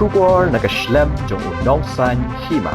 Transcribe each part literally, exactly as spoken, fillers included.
Khubor na ka shlem jong u nongsan hima.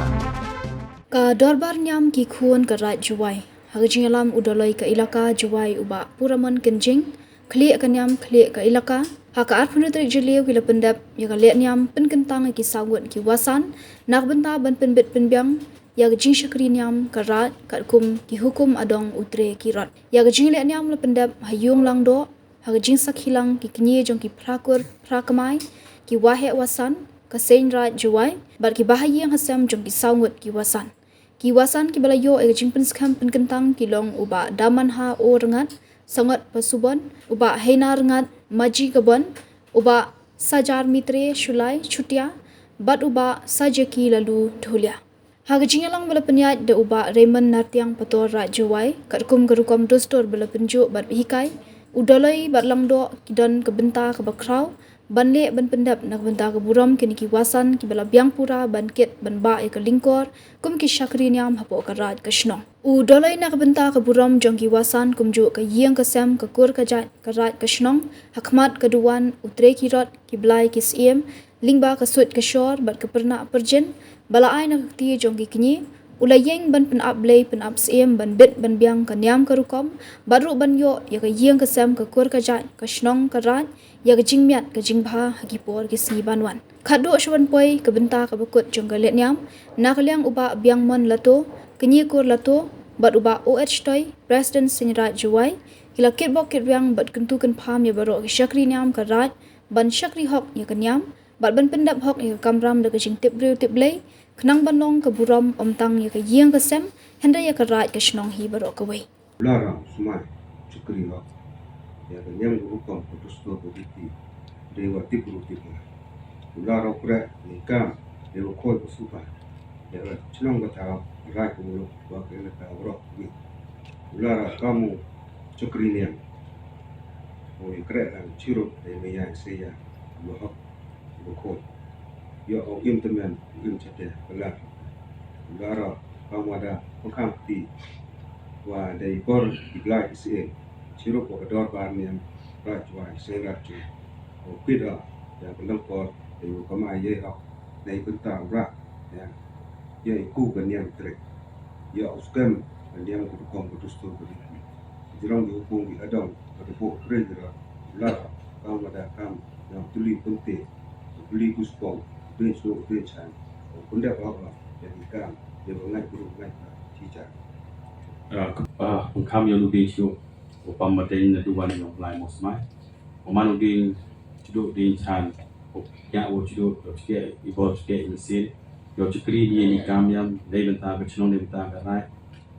Ka dorbar niam ki khun ka Raid Jowai. Ha ka jingïalam u Doloi ka Elaka Jowai u Bah Puramon Kynjing, khlieh ka niam khlieh ka Elaka. Ha ka arphew tarik Jylliew ki la pyndep ïa ka lehniam pynkyntang ïa ki saw ngut ki wasan na ka bynta ban pynbit pynbiang ïa ka jingshakri niam ka Raid katkum ki hukum adong u Tre Kirot. Ïa ka jinglehniam la pyndep ha Ïung Langdoh ha ka jingsakhi lang ki kñi jong ki phra kur phra kmai, ki waheh wasan ka Seiñ Raid Jowai bad ki bahaïing hasem jong ki saw ngut ki wasan. Ki wasan kiba la ïoh ïa ka jingpynskhem pynkyntang ki long u Bah Damanha O Rngat, Sangot Pasubon, u Bah Heina Rngat, Maji Gabon, u Bah Sajar Mitre Shulai Chutia bad u Bah Sajaki Lalu Dhulia. Ha ka jingïalang ba la pynïaid da u Bah Raymond Nartiang Pator Raid Jowai katkum ka rukom dustur ba la pynjuh bad hikai, u Doloi bad Langdoh ki don ka bynta kaba khraw ban leh ban pyndep na ka bynta ka burom kine ki wasan kiba la biang pura ban kit ban bah ïa ka lyngkor kum ki shakri niam hapoh ka raid ka shnong. U Doloi na ka bynta ka burom jong ki wasan kumjuh ka ïing ka sem ka kur ka jait ka raid ka shnong ha khmat ka duwan u Tre Kirot, ki blai ki syiem lyngba ka suit ka shor bad ka pyrnah pyrjin ba la ai na ka kti jong ki kñi, u la ïeng ban pynap blei pynap syiem ban bit ban biang ka niam ka rukom bad ruh ban ïoh ïa ka ïing ka sem ka kur ka jait ka shnong ka raid ïa ka jingmiat ka jingbha ha ki por ki sngi ban wan. Khatduh sha ban poi ka bynta kaba kut jong ka lehniam, na ka liang u Bah Biangmon Lato, Kñi Kur Lato bad u Bah O H Toi, President Seiñ Raid Jowai, ki la kitbok kitrwiang bad kyntu kynpham ïa baroh ki shakri niam ka raid ban shakri hok ïa ka niam bad ban pyndep hok ïa ka kamram da ka jingtip briew tip Blei, khnang ban long ka burom ym tang ïa ka ïing ka sem hynrei ïa ka raid ka shnong hi baroh kawei. Kular u smai shakri hok ïa ka niam ka rukom ka dustur ka riti, dei wa tip briew tip Blei. Kular u kreh ne kam, dei wa khoi ka suba ïa ka shnong ka thaw, raid ka muluk wa ka elaka baroh kawei. Kular u kam u shakri niam u ïa kreh lang chirup dei maya seiya, wa hok wa khoi. Ïoh u im tymmen u im chate ka lar. Kular u kam wa da pynkham kti wa dei kor ki blai ki syiem, chirup wa ka dorbar niam Raid Jowai, Seiñ Raid Jowai. U kit u ïa ka lyngkor dei u kamai ïa i hok na i bynta u rak ïa ïa i ku ka niam trek. Ïa u skhem ka niam ka rukom ka dustur ka riti. Jrong ki hukum ki adong ka dei bok trek jrong. Lar kam wa da kam ïa u tylli pynte, u tylli kuspong, u dei suk u dei chan, u pyndep hok hok ïa ki kam ïa ba ngai bru ngai ba chi jar. Ah, k- ah, pynkham ïa u dei suk u pam ba dei na duwan ïa u Blai Mosmai. U man u dei suk u dei chan u ïa u suk u suk i bor suk i mynsiem. Ïa u shakri ni ni kam ïam dei bynta ka shnong dei bynta ka raid.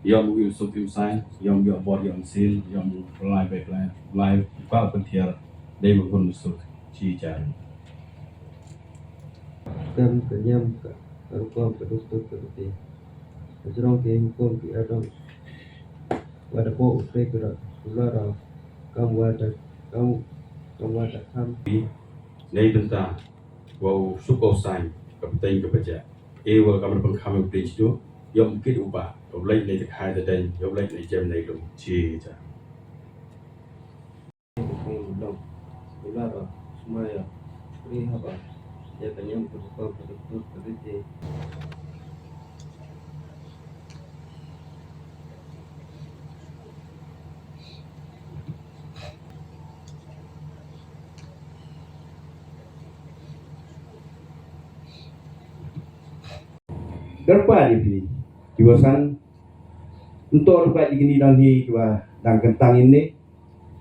Ïa u im suk im sai, ïa u ïa bor ïa mynsiem, ïa u Blai bai Blai, Blai ka pyntiar dei ma gun suk chi jar. Kam ka niam ka rukom ka dustur ka riti. Ka jrong ki hukum ki adong. Wa da bok u trek ka da kular u kam wa da kam kam wa da kam. Nei bynta wa u suk u sain ka bteng ka baja. E wa kam da pynkham u dei chitu. Ïom kit u ba ka blei nei ta khai ta dei, ïom blei nei jem nei dum chi ta. Long, ular, smaya, pri haba, ya kanyam ka rukom ka dustur ka riti. Darpa di phi, ki wasan, nto rupa di kini dang hi, ki wa dang kentang ini,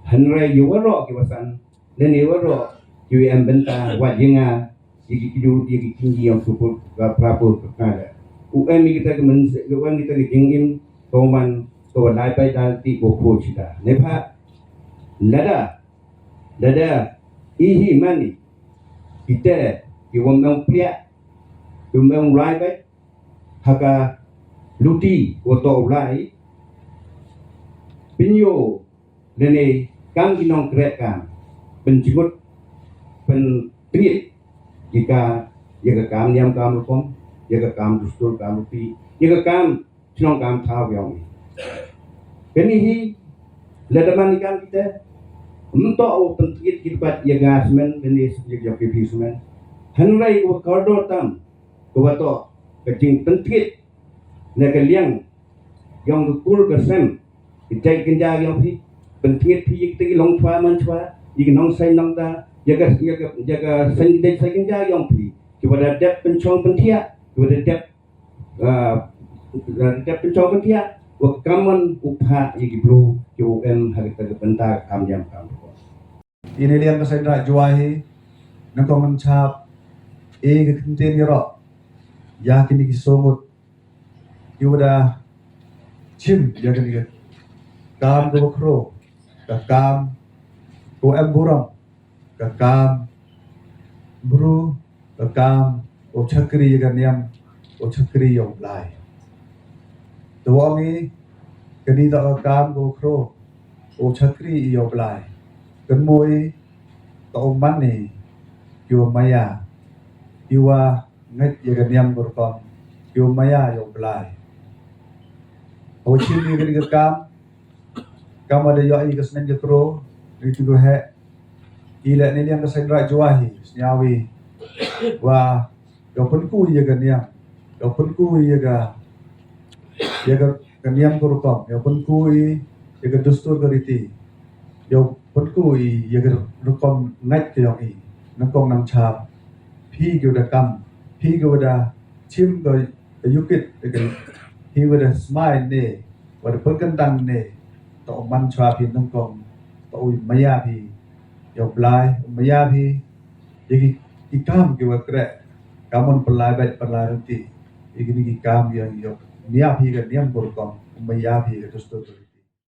Hynrei ïa waroh ki wasan, lane waroh ki wa em bynta, wat ïa nga, ïa ki kjut, ïa ki kynji ïa u super, ka prapor ka kane. U em ïa kita ki mynsiem, u em ïa kita ki jingim, ka wa man, ka wa lai pai dal ti ko ko chita. Ne pha, lada, lada, i hi mani, kita, ki wa em pliak, ki wa em lai pai, ha ka luti, wa to u lai, pynïoh, lane kam ki nongkreh kam, pynjngut, pyntngit, ïa ka, ïa ka kam niam kam rukom, ïa ka kam dustur kam rupi, ïa ka kam shnong kam thaw ïa u. Kane hi, lada man i kam kita, mynta u pyntngit ki pat ïa nga smen, lane ïa ka P P smen. Hynrei kaba kordor tam, kaba toh ka jingpyntngit na ka liang yong ka kur ka sem, ka jait kynja yong phi, pyntngit phi ïa kita ki long chwa man chwa, ïa ki nong seng nong da, ïa ka ïa ka ïa ka seng jait seng kynja yong phi, kiba da dep pynchong pynthiah, kiba da dep, ah, da dep pynchong pynthiah, wa kamon u phah ïa ki bru ki u em ha kita ki bynta kam jam kam. Ine liang ka seng da jwa hi, nang kong nang chap, e ka ktien ïa ro, ïa kini ki songut, ïa wa da chim ïa kani ka kam ka bakro, ka kam ka em burom, ka kam bru, ka kam u chakri ïa ka niam, u chakri ïa u Blai. Te wa ngi kani da ka kam ka bakro, u chakri ïa u Blai. Kan mui ta u man ni ïa u maya, ïa wa ngait ïa ka niam ka rukom, ïa u maya ïa u Blai. Hawa chim ïa kani ka kam, kam wa da ïoh ïa ka sneng ka kro, ri tu he, i le ne liang ka seng da jwa hi, snyawi, wa, ïa pynku ïa ka niam, ïa pynku ïa ka, ïa ka, ka niam ka rukom, ïa pynku ïa ka dustur ka riti, ïa pynku ïa ka rukom ngait ka yong i, nang kong nang chap, phi ki wa da kam, phi ki wa da chim ka, ka yukit, ka, phi wa da smai ne, wa da pynkyndang ne, ta u man chwa phi nang kong, ta u maya phi, ïa u Blai, u maya phi, ïa ki, ki kam ki wa kreh, kamon pynlai bad pynlai rynti, ïa kini ki kam ïa, ïa, maya phi ka niam ka rukom, u maya phi ka dustur.